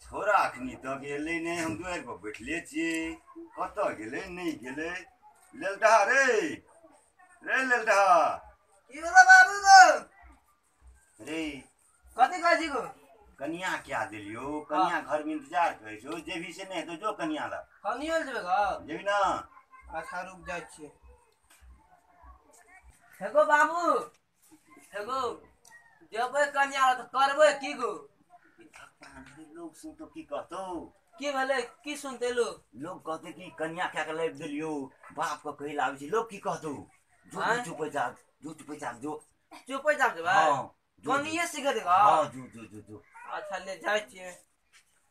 छोरा अखनी तक एलै नहि, हम दुआरि पर बैठले छियै, कतऽ गेलै नहि गेलै। लेलटहा रे, रे लेलटहा। की भेलै बाबू गो? रे कथी कहै छी गो? कनिया क्या देलियो, कनिया घर में इंतजार करै छौ, जेबही से नहि हेतौ, जो कनिया लग। कनियो लए जेबै घर? जेबही ना? अच्छा रुक जाइ छियै। हे गो बाबू, हे गो, जेबै कनिया लग तऽ करबै की गो? लोग सुनतो की कहतौ? की भेलै, की सुनते लोग? लोग कहते कि कनिया क्या के लाबि देलियो, बाप के कहै लए आबै छै, लोग की कहतौ? जो चुपै चाप, जो चुपै चाप, जो चुपै चाप जेबै। हँ, कनिये सीखे देगा? हँ, जो जो जो जो। अच्छा ले जाइ छियै।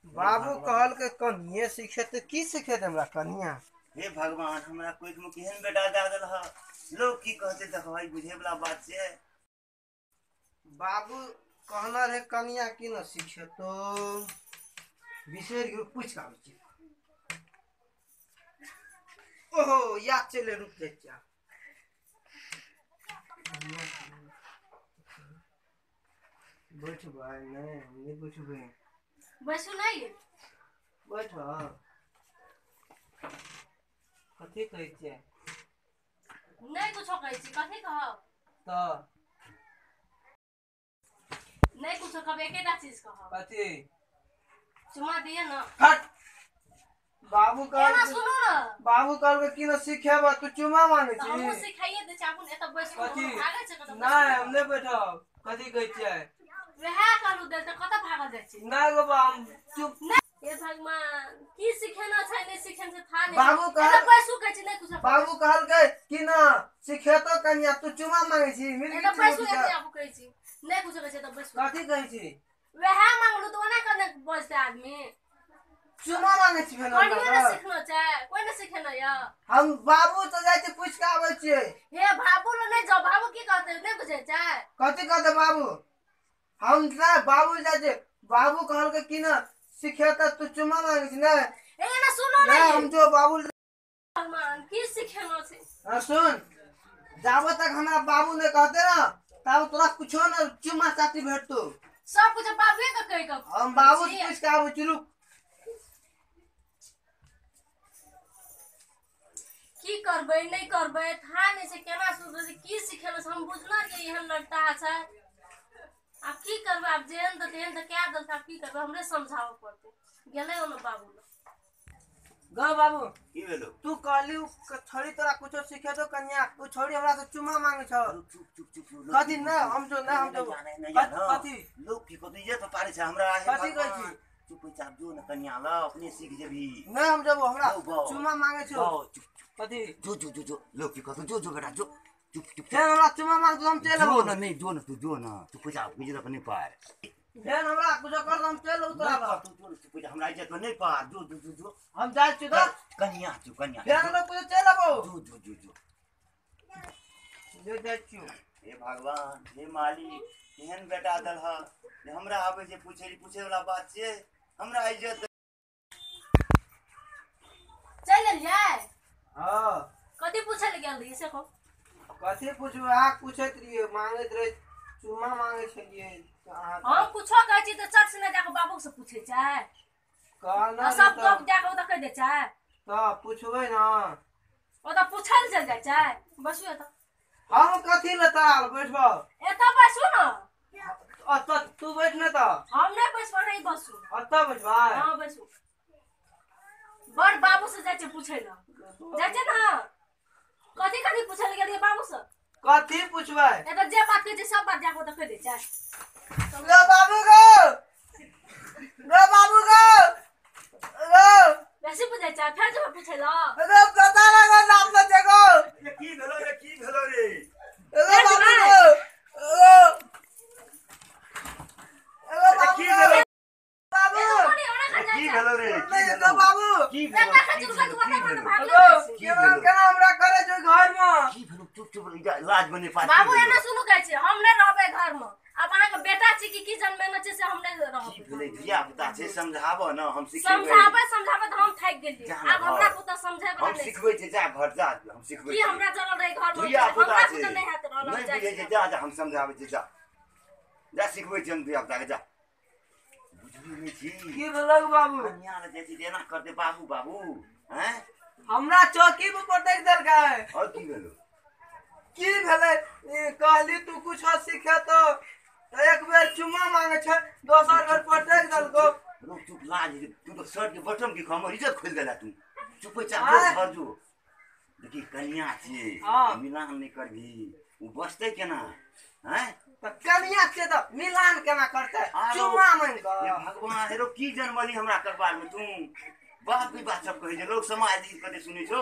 बाबू कहलकै कनिये सिखेतै, की सिखेतै हमरा कनिया? हे भगवान, हमरा कोइख में केहन बेटा दए देलह, लोग की कहते? देखबै बुझे वाला बात छै। बाबू कहना रहे कनिया की न सिखेतो, बिसरि गेल, पूछि कऽ आबै छियै। ओहो याद चलि, रुक जाइ छियै। बैठबै? नहि, हम नहि बैठबै। बैसू नहि। बैठ। कथी कहै छियै? नहि कुछो कहै छी, कथी कहब? तऽ नहि कुछो कहब, एकेटा चीज कहब। कथी? चुमा दिअ न। हट। बाबू एना कहलकै, सुनू न, बाबू कहलकै की न सिखेबा, तू चुमा मांगै तऽ छी? हमहूँ सिखाइए दै छी, आबू ने एतऽ बैसू। कथी? भागै छै कतऽ? नहि, हम नहि बैठब। कथी कहै छियै? वएह कहलू देल तऽ कतऽ भागल जाइ छी? नहि गो बा, हम चुप। हे भगवान, की सिखेना छै नहि सिखेना छै था नहि। बाबू एतऽ बैसू कहै छी, नहि कुछो। बाबू कहलकै की न सिखेतो कनिया, तू चुमा मांगै छी? मिल एतऽ बैसू, एतऽ आबू कहै छी, नहि कुछो कहै छी, एतऽ बैसू। कथी कहै छी? वएह मांगलू तऽ ओना केना बजतै आदमी? चुमा मांगै छी भेल? कनियो ने सिखनो छै, कोइ ने सिखेना यऽ। हम बाबू तऽ जाइ छी, पूछि कऽ आबै छियै। हे बाबू लग नहि जाउ, बाबू की कहतै नहि बुझै छै? कथी कहतै बाबू? हम नहि बाबू जाइ छै। बाबू कहलकै की न सिखेतै, तू चुमा मांगै छी? नहि एना सुनो नहि, ने हम जो बाबू। भगवान, की सिखेना छै? हाँ, सुन, जाबे तक हमरा बाबू नहि कहते ना, ताबे तोरा कुछो न चुमा चाटी भेटतो। सब कुछ बाबुए के कहि कऽ। हम बाबू से पूछि कऽ आबै छी, रुक। की करबै नहि करबै था नहि छै, केना सुधरतै? की सिखेना छै हम बुझना कि एहन लड़का छै। आब की करबै? आब जेहन तऽ तेहन तऽ कए देलकै, आब की करबै? हमरे समझाबऽ पड़तै। गेलै ओने बाबू लग। गौ बाबू, की भेलो? तू कहली छोड़ी तोरा कुछो सिखेतो कन्या, उ छोड़ी हमरा से चुमा मांगे छौ। चुप चुप चुप चुप। कथी? नहि, हम जो नहि, हम जो नहीं जाना। कथी? लोग की कहतौ? इज्जत पारे छै हमरा। हे कथी कहै भगवान, छी? चुप चाप, जो न कनिया लग, अपने सीख जेबही। नहि, हम जब हमरा जो बाउ। चुमा मांगे छौ। बाउ, चुप चुप। कथी? जो जो जो जो, लोग की कहतौ? जो जो बेटा जो, चुप चुप। फेर हमरा चुमा मांगतो हम चलि जो अबौ। न, नहीं जो न, तू जो न, चुप चाप, इज्जत पर नहीं पार। फेर हमरा कुछो कर हम चलि अबौ तोरा नहीं लग। करतौ, जो न, चुप चाप, हमरा इज्जत पर नहीं पार, जो जो जो जो। हम जाइ छी तऽ। कनिया चु, कनिया फेर हमरा कुछो चलि अबौ। जो जो जो जो। जो जाइ छियौ। हे भगवान, हे मालिक, केहन बेटा देलह जे हमरा आबै छै पूछे, पूछे वाला बात छै, हमरा इज्जत। चलि एलियै? हँ। कथी पूछै लए गेल रहियै से कहू। कथी पूछबै? अहाँ पूछैत रहियै, मांगैत रहै, चुमा मांगै छलियै तऽ अहाँ हम कुछो कहै छी तऽ चट से नहि जाकऽ बाबू से पूछै छै कहना आ सब गप जाकऽ ओतऽ कहि दै छै। तऽ पुछबै ने। ओतऽ पूछै लए चलि जाइ छै। बैसू एतऽ। हम कथी लए तोरा लग बैठबौ? एतऽ बैसू ने। ओतऽ तू बैठ ने तऽ। हम नहि बैसबै, अहीं बैसू। ओतऽ बैठबै? हँ, बैसू। बड़ बाबू से जाइ छै पूछै लए, जाइ छै ने? कथी कथी पूछै लए गेलियै बाबू से? कथी पुछबै? एतऽ जे बात कहै छै सब बात जाकऽ ओतऽ कहि दै छै। लो बाबू गो, लो बाबू गो, लो। बेसी बुझै छै, फेर जेबै पूछै लए? लो बता ना गो, नाम न गो। ये की भेलो रे, की भेलो रे? लो बाबू गो, लो, लो बाबू की गो, भेलो? बाबू। एतऽ ओना खा जाइ की छै। भेलो रे, की नहि भेलो? गो बाबू। की भेलो? एतऽ खा की चुप भेलो? कर, की तू भेलो? भागले गो जाइ छै। केना केना हमरा करे छै घर में? की भेलो? चुप चुप, लाज बने पास। बाबू, एना सुनू, कहै छै हम नहि रहबै घर में। आब अहाँके बेटा छी कि की जन्मेने छै से हम नहि की रहबै। भेलै? धिया पुता छै, समझाबऽ न, हम सिखेबै। समझाबै समझाबै तऽ हम थाकि गेलियै। जा ने आब हमरा घर। पुतह समझै वला हम नहि छै। सिखबै छै, जा घर जा, हम सिखबै की छियै। हमरा जरल रहै घर में? धिया पुता हमरा छै, पुतह नहि हैत रहल, हम नहि जाइ बुझै छै। छी। जा जा, हम समझाबै छी, जा जा, सिखबै छी हम धिया पुता के, जा। बुझबै। बुझै छी की भेलौ बाबू? कनिया लग जाइ छी तऽ एना करतै बाबू बाबू हैं? हमरा चौकी पर पटक देलकै। और की भेलौ? की भेलै, कहली तू कुछ सीखे तो एक बेर चुम्मा मांगे छै, दोसर बेर पटक देलको। रुक चुप, लाज तू तो शर्ट के बटन की हमर इज्जत खोलि देला तू। चुपे चाप घर जो। देखी कनिया छियै, मिलान नहि करबी, ओ बचतै केना हैं? तऽ कनिया छियै तऽ मिलान केना करतै? चुम्मा मांगि कऽ। हे भगवान, हेरो की जनमली हमरा कपार में तू? बाप भी बात सब कहै छै, लोग समाज ई कते सुनै छौ।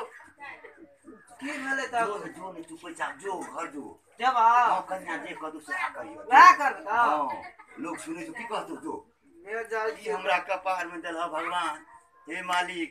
की भेलै तब? जो जो ने चुपे चाप जो घर जो। जब हाँ कन्या जे कहतौ सएह करियौ। वएह करतौ? हाँ, लोग सुनै छौ की कहतौ? जो जाइ की हमरा कपार में देलह भगवान, हे मालिक।